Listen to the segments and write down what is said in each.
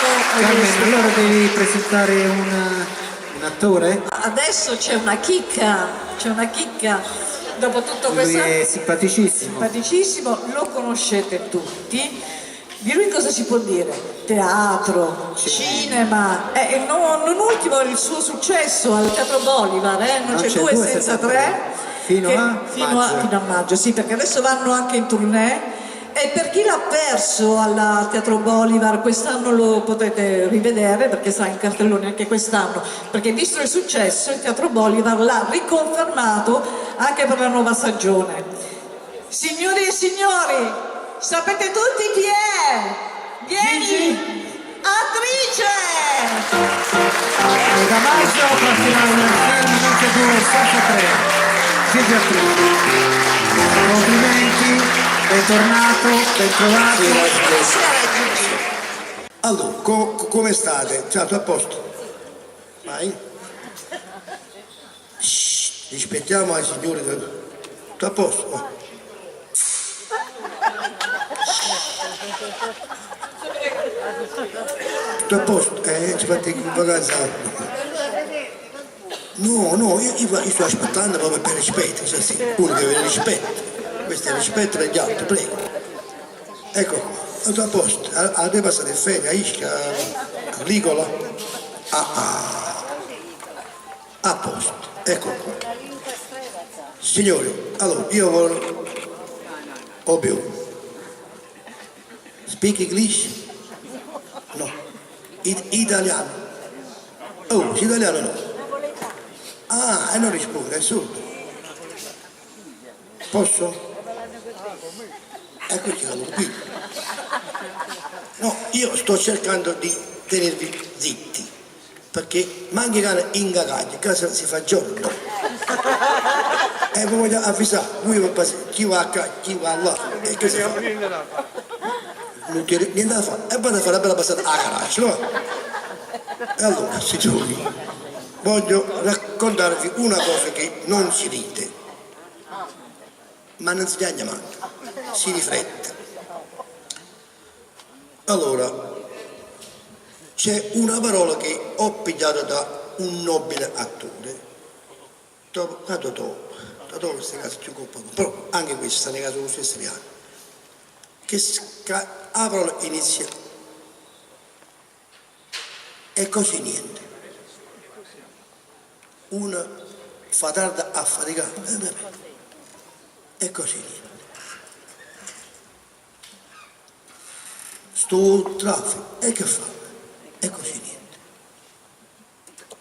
Carmen, allora devi presentare un, un attore? Adesso c'è una chicca, c'è una chicca. Dopo tutto Lui questo è simpaticissimo. simpaticissimo, lo conoscete tutti. Di lui cosa si può dire? Teatro, cinema, e non ultimo il suo successo al Teatro Bolivar, eh? Non, c'è due senza tre. Fino che- a fino a, maggio. fino a maggio, sì, perché adesso vanno anche in tournée. E per chi l'ha perso al Teatro Bolivar quest'anno lo potete rivedere perché sarà in cartellone anche quest'anno, perché visto il successo il Teatro Bolivar l'ha riconfermato anche per la nuova stagione. Signori e signori, sapete tutti chi è? Vieni! Attrice! E da maggio partirà un film Non c'è due senza tre. Gigi Attrice. Complimenti, bentornato, bentrovato. Buonasera Gigi. Allora, come state? Ciao, tutto a posto? Vai. Shh, rispettiamo ai signori. Tutto a posto? Oh. Tutto a posto? Ci fate in vacanza? No, no, io sto aspettando proprio per rispetto, cioè sì, uno deve avere rispetto. Questo è rispetto per gli altri, prego. Ecco qua, tutto a posto. Avete passato in ferie a Ischia, a Licola? Ah, ah. A posto, ecco qua. Signori, allora io voglio... Ovvio. Speak English? No. Italiano? Oh, italiano no. Ah, e non risponde, è sordo. Posso? Eccoci, l'ho capito. No, io sto cercando di tenervi zitti, perché manchi cane in cagaglia, casa si fa giorno. E vi voglio avvisare, voi chi va a ca, chi va là, e che si fa? Non tiene niente da fare, e vado a fare una bella passata a garage, no? E allora, signori, voglio raccontarvi una cosa che non si ride, ma non si piange manco, si riflette. Allora, c'è una parola che ho pigliato da un nobile attore, dopo, da Totò, Totò queste case più colpa, però anche questa ne caso lo stesso piano, che la parola inizia e così niente. Una fa tarda a faticare, vabbè, e così niente. Sto traffico, e che fa? E così niente.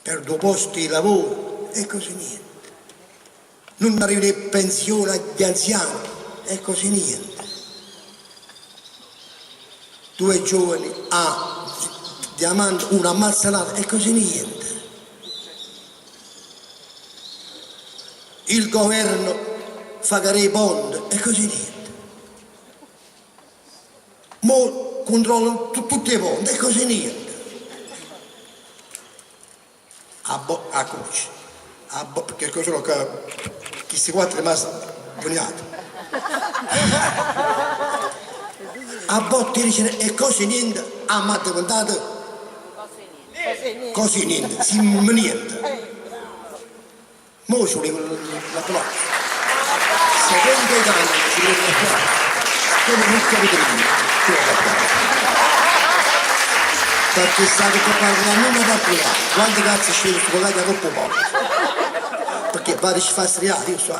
Perdo posti di lavoro, e così niente. Non arriva in pensione agli anziani, e così niente. Due giovani a diamante, uno ammazza l'altro, e così niente. Il governo fa cadere i bond, e così niente. Mo controllano tutti i bond, e così niente. A a croce, a perché cosa sono che questi quattro rimasti bugnati. A botte dice e così niente, a ma diventato così niente, si niente. Mo ci vuole l'applauso. Secondo i danni ci vuole l'applauso. Come non capite niente, ci vuole l'applauso. Perché state parlando non da prima. Quando cazzo scende su quella troppo poco. Perché va a sfastriare, io so.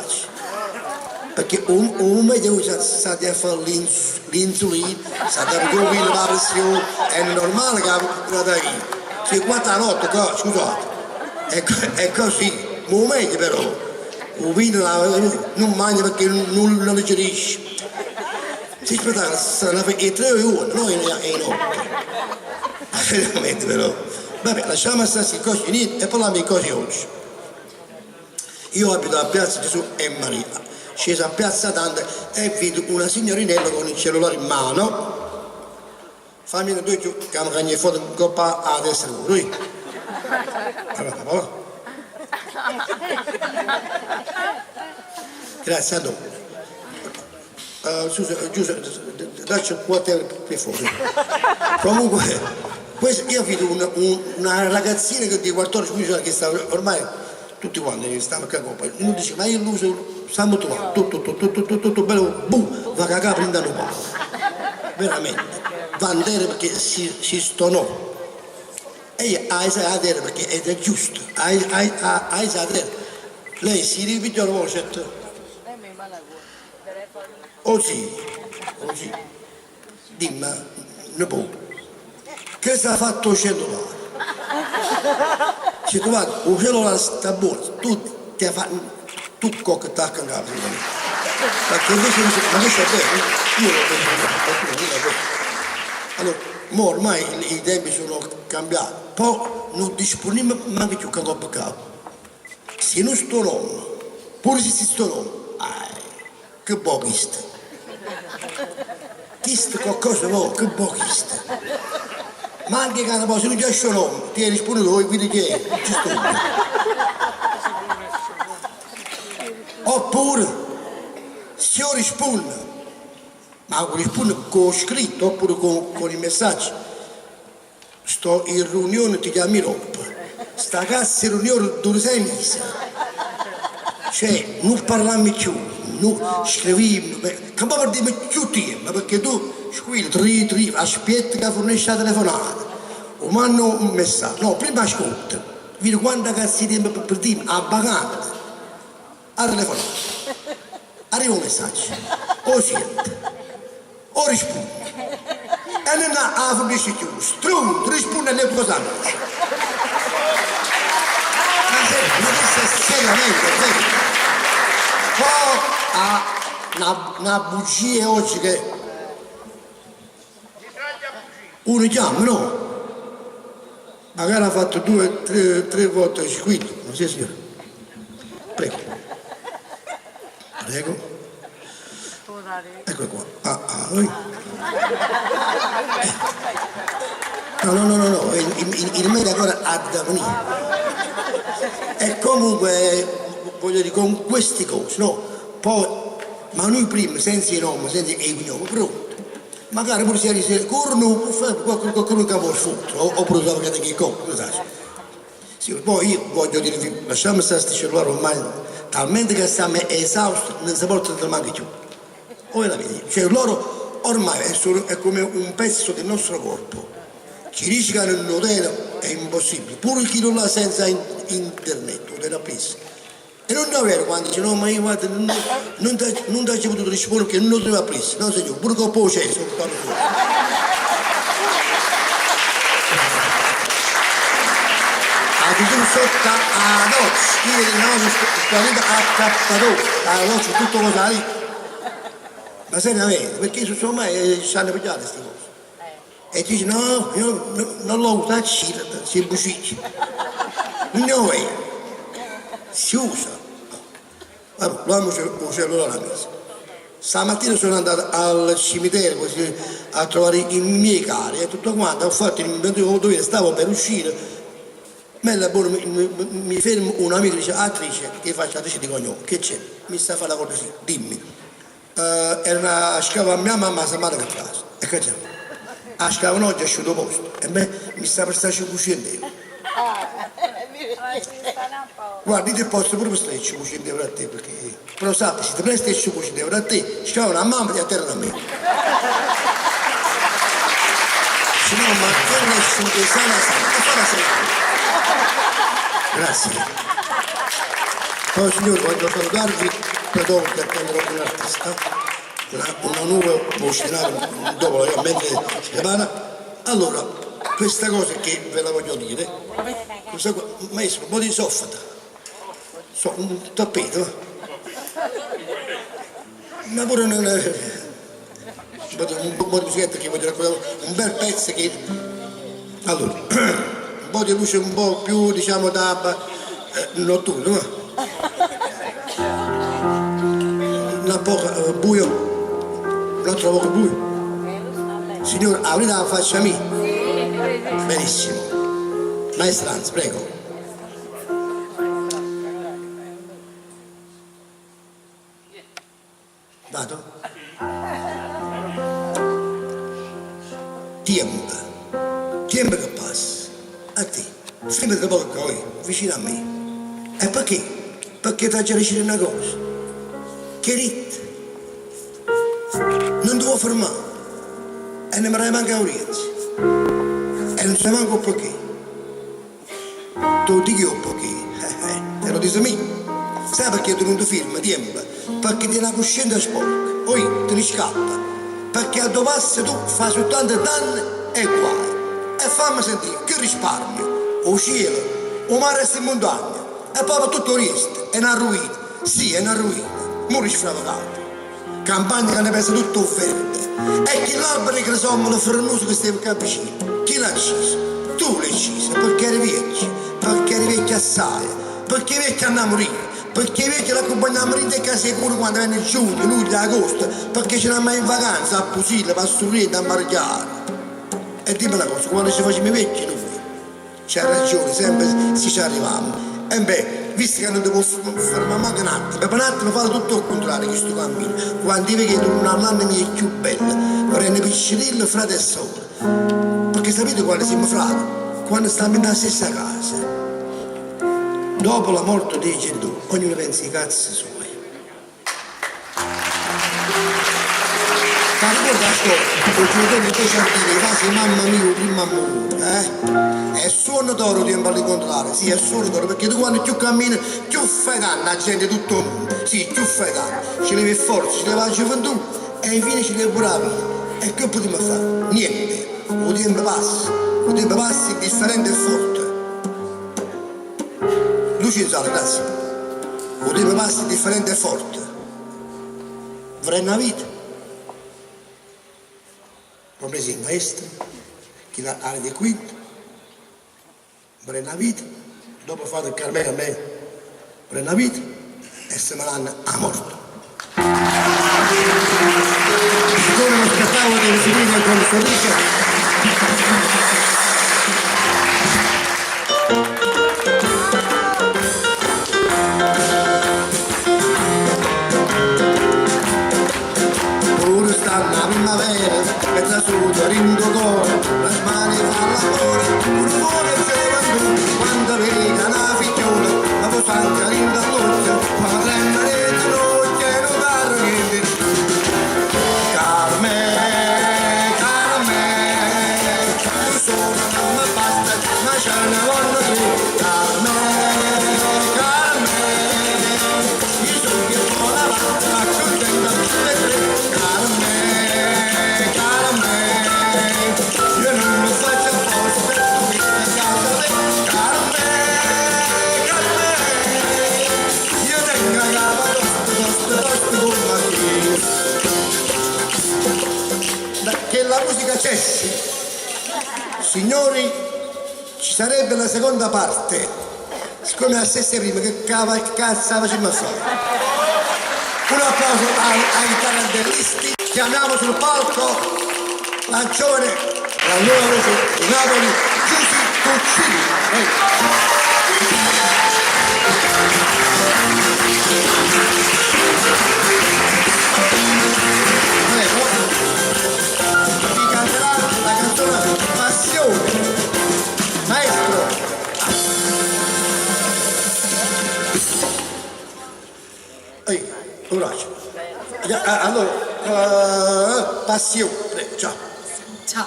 Perché un meglio sa di fare l'insulina, sa di fare la pressione, è normale che la da io. Se quattro notte, scusate, è così, ma meglio però, il vino non mangia perché non lo digerisce. Si spettacolo sarà e 3 ore, non è notte. Veramente però. Vabbè, lasciamo stare queste cose niente e parliamo di cose oggi. Io abito a Piazza Gesù e Maria. Scesa a Piazza Dante e vedo una signorinella con il cellulare in mano. Fammi due giù, che mi foto in coppa a destra lui. Allora, papà. Grazie, a dopo. Scusa, giusto, dacci 4 euro per fuori. Comunque, Questo, io vedo una ragazzina che di 14-15 anni che sta ormai tutti quanti che stanno qua coppa, uno dice ma io l'uso, stiamo trovando, tutto, tutto, tutto, tutto, tutto bello, boom, va a cagare prendendo un palo. Veramente, va in terra perché si stonò. E io a terra perché è giusto, a terra. Lei si ripigliò la voce e ha detto, oh sì, oh sì, dimmi, ne può. Che si è fatto il cellulare? Se tu vai, il cellulare sta buono, tu ti fai, tu cocca tacca in capo. Perché invece dice, ma questo è vero, io l'ho detto, non è vero. Allora, mo ormai i tempi sono cambiati, poi non disponiamo manco più che coppa capo. Se non sto nome, pure se si sto nome, che pochista. Chista qualcosa vuole, che pochista. Ma anche che poi se non c'è il nome, ti rispondo tu, quindi che è? Ci sto. Oppure, se io rispondo, ma rispondo con scritto oppure con i messaggi, sto in riunione, ti chiami dopo. Sta cazzo di riunione dura 6 mesi. Cioè, non parliamo più, non scriviamo, che poi perdiamo più tempo, perché tu squilli, tri, tri, aspetti che fornisce la telefonata, o mando un messaggio, no, prima ascolta, vedi quanta cazzo di tempo per dire, a vacante, a telefonata, arriva un messaggio, o sente, o risponde, e non ha la fornisce più, strunto, risponde alle tue cose. Ma questo è seriamente, è vero. Poi ha una bugia oggi che uno chiama, no? Magari ha fatto 2, 3 volte il squillo, non si signore. Prego. Prego. Ecco qua. Ah, ah, lui. No, no, no, no, no, il meglio ancora ha da venire. E comunque, voglio dire, con queste cose, no? Poi, ma noi prima, senza il nome, senza il cognome, pronto. Magari pure se eri corno, qualcuno che vuole sfottere, oppure stava che che cosa sai. Sì, poi io voglio dirvi, lasciamo stare questi cellulari ormai, talmente che siamo esausti, non si portano neanche più. Ora la vedi, cioè loro ormai è come un pezzo del nostro corpo. Chi dice che non lo tiene è impossibile, pure chi non l'ha senza internet, o della presa. E non è vero quando dice no, ma io guarda, non ti ho potuto rispondere perché non lo tenevo preso. No signore, pure con poi c'è, sono stato fuori. Addirittura sotto a doccia, io no, sto a Cappadocia, a doccia, tutto cosa lì. Ma seriamente, perché insomma ci hanno pigliato queste cose. E dice no, io non l'ho usato, si è bucicchio. Non è vero. Si usa. Allora, l'uomo il cellulare alla mesa. Stamattina sono andato al cimitero così, a trovare i miei cari e tutto quanto, ho fatto il mio dovere, stavo per uscire. Mi fermo un amico e dice, attrice, che faccio attrice di cognome, che c'è? Mi sta a fare la cortesia, dimmi. Era una scava a mia mamma la settimana che casa. E che c'è? A scava oggi è asciutto posto. E me mi sta per stare 500 euro. Guarda, io ti posso pure prestare 500 euro a te, perché... Però sappi, se ti presti 500 euro a te, scava una mamma e a terra da me. Se no, ma che ne asciuga sana sana, e fa la sera. Grazie. Poi signori, voglio salutarvi, poi dopo che attenderò un artista, una nuova voce dopo la mentre si prepara. Allora, questa cosa che ve la voglio dire, questa qua, maestro, un po' di soffata, so, un tappeto, ma pure un po' di musichetta che voglio raccontare, un bel pezzo che... Allora, un po' di luce un po' più, diciamo, da notturno, no? Una poca buio, un altro poco buio. Signore, aprite la faccia mia. Benissimo. Maestranza, prego. Vado? Tiempo. Tiempo che passa, a te, fermate nu poco ccà, oje, vicino a me. E pecché? Pecché t'aggia dicere na cosa. Ch'hê ditto? Nun te vuò fermà e nun me daje manco aurienza. E nun saje manco 'o pecché. T' 'o dico io 'o pecché, eh eh, te lo dico mi. Sai pecché tu nun te firme, tiempo? Pecché tiene 'a cuscienza sporca, oì, te ne scappa. Pecché addò passe tu fai sultanto danne e guai. E famme sentì, che risparmio? 'O cielo, 'o mare e 'sti muntagne. E po' pe tutto 'o riesto, è na ruina, sì, è na ruina, mure sfravecato. Campagna ca ne perso tutto 'o vverde. E chill'albero 'e cresòmmolo frennuso ca steva ccà vicino, chi l'ha acciso? Tu l'hê acciso, pecché eri viecchio, pecché eri viecchio assaje, pecché 'e viecchie hann' 'a murì, pecché 'e viecchie l'accumpagnammo dint' 'e case 'e cura quando vene giugno, luglio, agosto, pecché ce n'ammo 'a jì in vacanza a Pusilleco, a Surriento, a Marechiaro. E dimme na cosa, quando ce facimmo viecchie nuje? C'ha ragione, sempe si ce arrivammo. Embè, visto ca nun te può fermà manco n'attimo, pe n'attimo fallo tutto 'o cuntrario chistu cammino, quando i' veco 'e turnà all'anne mie cchiù belle, vedenno piccerillo frate e sore. Pecché sapite quanno simmo frate? Quanno stammo 'int' 'a stessa casa. Dopo la morte dei genitori, ognuno pensa 'e cazze suoje. T'arricuorde 'a scola, 'o giardino 'int'ê ciardine, 'e vase 'e mamma mia, 'o primmo ammore, eh? È suonno d'oro 'o tiempo a l'incontrare, sì, è suonno d'oro, pecché tu quanno cchiù cammine, cchiù fai danno 'a gente 'e tutto 'o munno, sì, cchiù fai danno. Ce lieve 'e fforze, ce lieve 'a gioventù e infine ce lieve pure 'a vita. E che putimmo fà? Niente. 'O tiempo passa, 'o tiempo passa indifferente e forte. Luce in sala, grazie. 'O tiempo passa indifferente e forte. Vrenno 'a vita. Compreso il maestro, chi l'ha aria del quinto. Vrenno 'a vita. Dopo fatto Carmela a me. Vrenno 'a vita e se me l'hanno 'a morte. Ancora lo spettacolo deve finire con il sorriso. Pure stanno 'a primmavera è trasuta dint' 'o core, na smania 'e fa l'ammore, nu rumore 'e gioventù, quando veco na figliola, me po' sangue dint' all'uocchie, ma me tremmano 'e ginocchia e nun pare niente cchiù. Carmè, Carmè, tu sola nun me basta, ma ce ne vonno tre. Carmè, Carmè, io so' chi vo' la patta, m'accuntento a tutte e tre. Carmè, Carmè, io nun 'o faccio apposta, tu chesta già 'o sapè. Carmè, Carmè, io tengo 'a capa tosta, tosta, tosta comm' a che. Che la musica cessi. Signori, ci sarebbe la seconda parte. Siccome è 'a stessa 'e primma, che cazzo 'a facimmo a fà? Un applauso ai, ai tarantellisti. Chiamiamo sul palco la giovane, la nuova voce di Napoli, Giusy Tuccini. Prego. Prego. Vi canterà la canzone Passione. Maestro. Ehi, un braccio. Allora, passione. Prego, ciao. Ciao.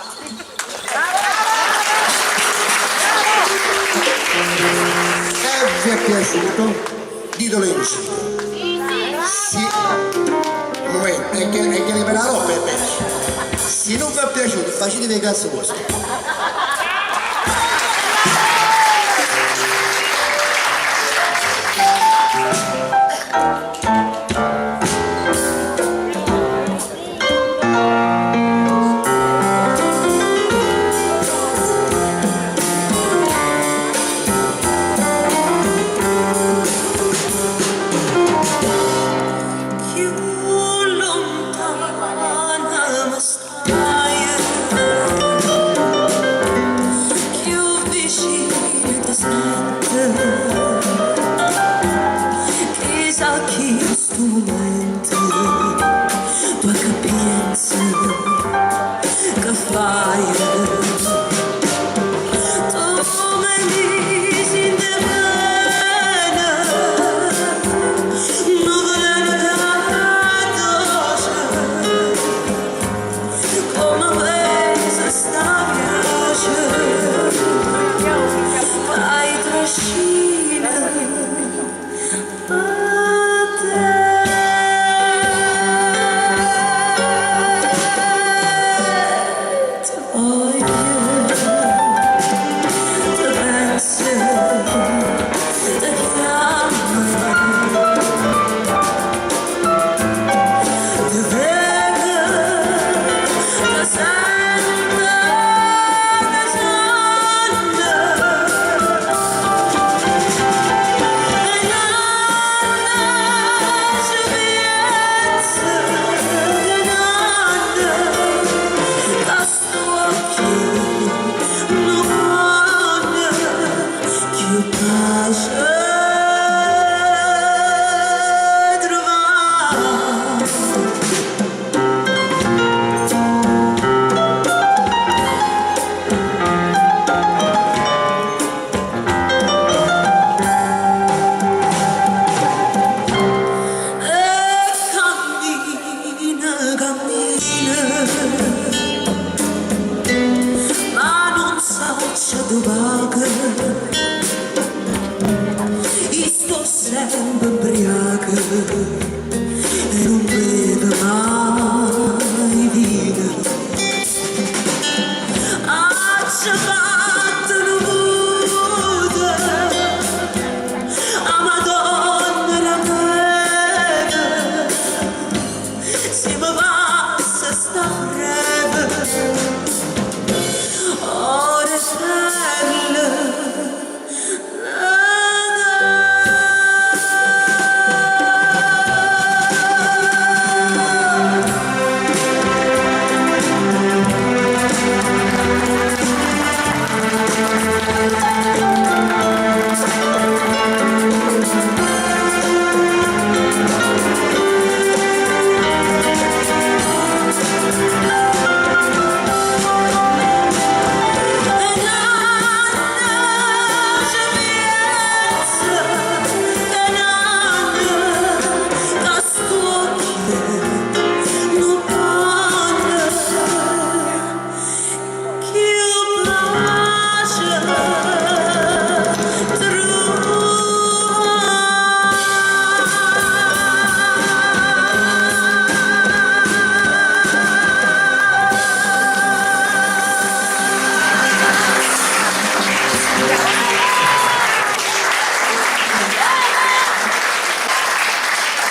E vi è piaciuto? Ditelo in giro. Sì. Un momento, è che per la roba è meglio. Se non vi è piaciuto, facetevi i cazzo vostri. Cchiù luntana me staje. addò vaco I' sto sempe 'mbriaco e nun bevo mai vino. Aggio fatto nu vuto 'a Madonna d' 'a Neve, si me passa 'sta freve, oro e perle E n'anno ce pienze, è n'anno ca st'uocchie nun ponno cchiù pace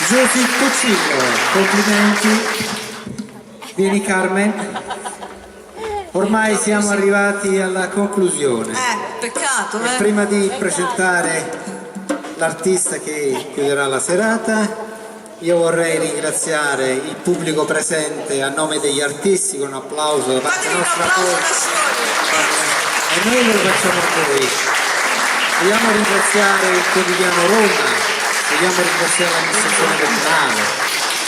Giusy Tuccillo, complimenti. Vieni Carmen. Ormai siamo arrivati alla conclusione. Peccato, E eh. prima di presentare l'artista che chiuderà la serata, io vorrei ringraziare il pubblico presente a nome degli artisti con un applauso da parte Fatevi un nostra. applauso da soli. E noi lo facciamo a voi. Vogliamo ringraziare il quotidiano Roma, vogliamo ringraziare l'amministrazione comunale,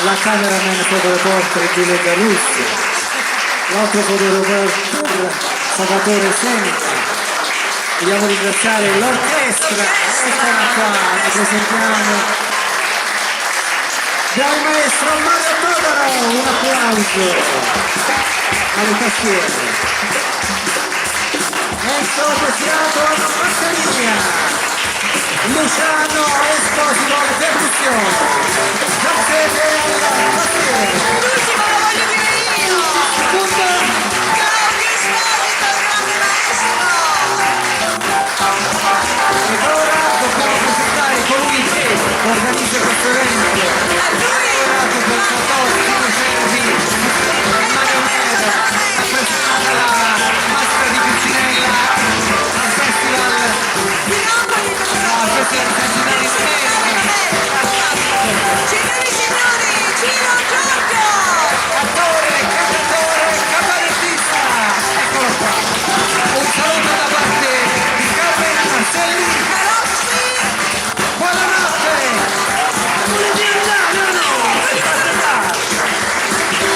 la cameraman fotoreporter Giulia Galussi, l'altro fotoreporter Salvatore Seneca. Vogliamo ringraziare l'orchestra, eccola qua, la presentiamo. Dal maestro Mario Todaro, un applauso alle tastiere. Enzo Tesiato alla batteria, Luciano Esposito alle percussioni, Giuseppe alla tastiera. L'ultimo lo voglio dire io! Claudio Esposito, il grande maestro! Ed ora dobbiamo presentare colui che organizza questo evento. A lui! Lavorato per Totò, Tino Cervi, Mario Mera, ha presentato la maschera di Pulcinella al Festival, Di Napoli per al Festival Internazionale in America. Signori e signori, Ciro Giorgio! Attore, cantatore, cabarettista. Eccolo qua. Un saluto da parte di Carmen Marcelli. Carozzi! Buonanotte!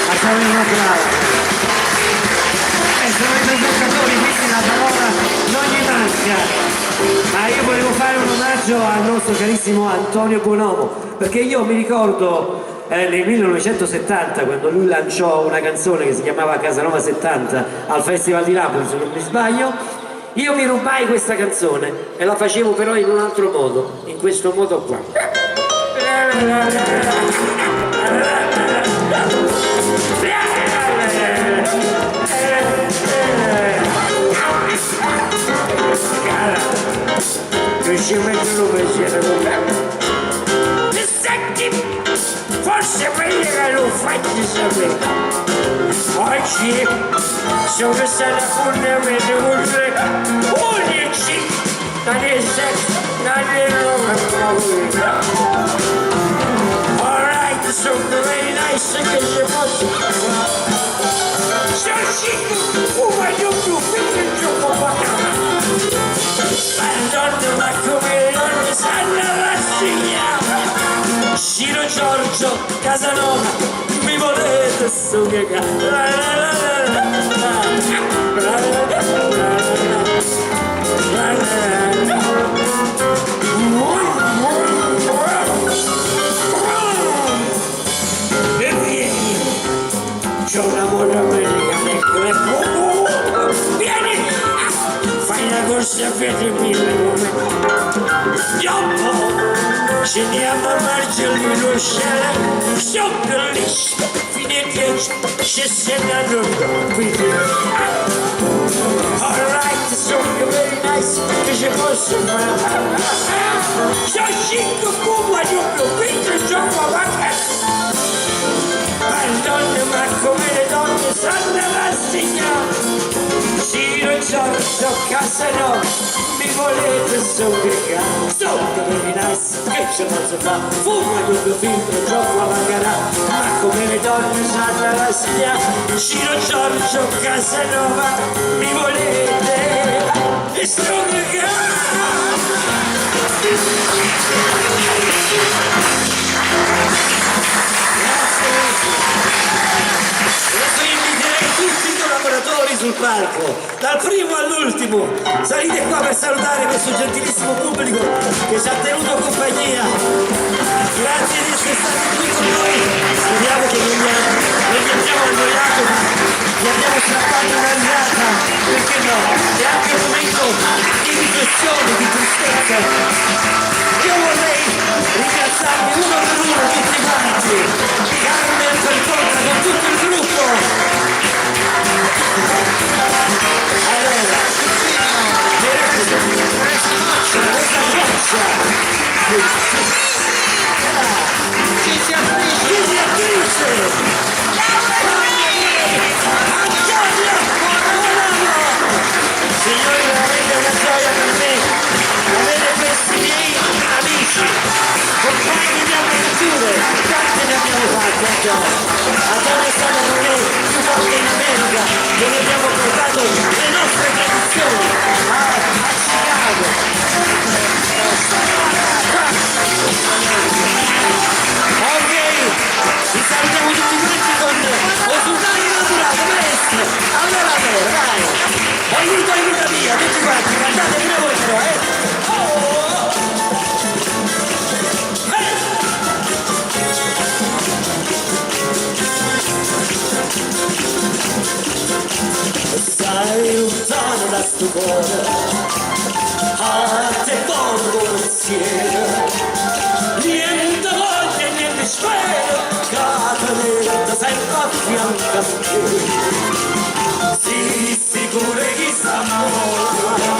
Facciamo un applauso. Sono i presentatori, quindi la parola non gli manca. Ma io volevo fare un omaggio al nostro carissimo Antonio Buonomo, perché io mi ricordo nel 1970, quando lui lanciò una canzone che si chiamava Casanova 70 al Festival di Napoli, se non mi sbaglio, io mi rubai questa canzone e la facevo però in un altro modo, in questo modo qua. Riuscivo a metterlo pensiero con me. Senti, forse meglio che lo faccio sapere. Oggi sono stato appuntamento con le 11, non è 7, non è 9. All right, so very nice che si possa. Sono 5, una più, quindi gioco qua. Madonna, ma come non sanno rassegnare. Ciro Giorgio, Casanova, mi volete su che la la la la la la la la. E vieni, c'ho una amore americana, ecco, ecco. Vieni, fai una sapete mille come. Dopo ce ne andiamo a Margellino Sciala, sopra lì, fine 10, ci siamo quindi. Alright, sono very nice, che ci posso fare? C'ho cinque cuba, io quinto gioco a vacanza. Ma donne, ma come le donne sanno rassegnare. Ciro Giorgio Casanova, mi volete supplicare. Sono very nice, che ci posso fare? Fumo doppio filtro, gioco a baccarà. Ma come le donne sanno rassegnare. Ciro Giorgio Casanova, mi volete supplicare. Adesso inviterei tutti i collaboratori sul palco, dal primo all'ultimo. Salite qua per salutare questo gentilissimo pubblico che ci ha tenuto compagnia. Grazie di essere stati qui con noi. Speriamo che non vi, non vi abbiamo annoiato, ma vi abbiamo strappato una risata. Perché no? È anche un momento di riflessione, di tristezza. Io vorrei ringraziarvi uno per uno tutti quanti. Carmen Percotta con tutto il gruppo. Allora, Teresa, Teresa Cioccia, Gigi Attrice! Gigi Attrice, Antonio Buonomo. Signori, veramente è una gioia per me avere questi miei amici, compagni di avventure, quante ne abbiamo fatte Antonio? Antonio è stato con me più volte in America, dove abbiamo portato le nostre tradizioni a, a Chicago. Ok, vi salutiamo tutti quanti con Osultani Naturale, maestro! Allora, allora, vai! Aiuto, aiuta mia, tutti quanti, cantate pure voi però, eh! Oh! Eh! Stai lontano da sto cuore, a te porto pensiero, niente voglia, niente spero, che te sempre a fianco a me. Sì, sicuro che s'amore,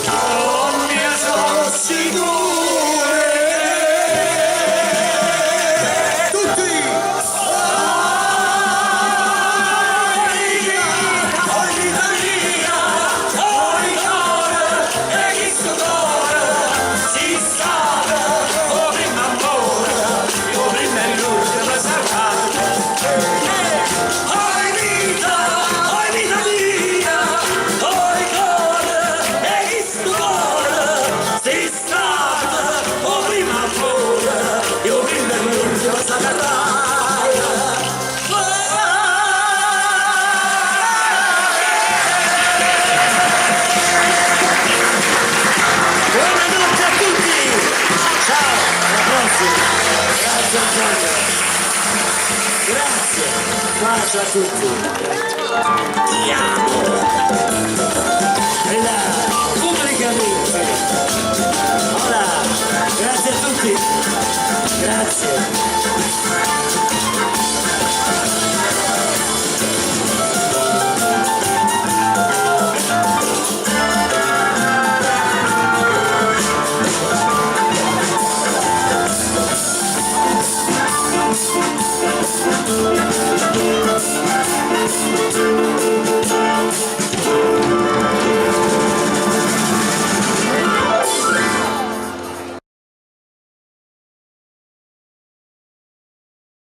oh mia sono sicuro. Tutti! Oi vita mia, oi cuore, e chi sto cuore si sa, o prima amore, o prima l'ultima salvata. Oi vita, oi vita mia, oi cuore, e chi sto cuore si sa, o prima amore, o prima l'ultima salvata. Buonanotte a tutti! Ciao, alla prossima! Grazie Antonio! Grazie! Bacio a tutti!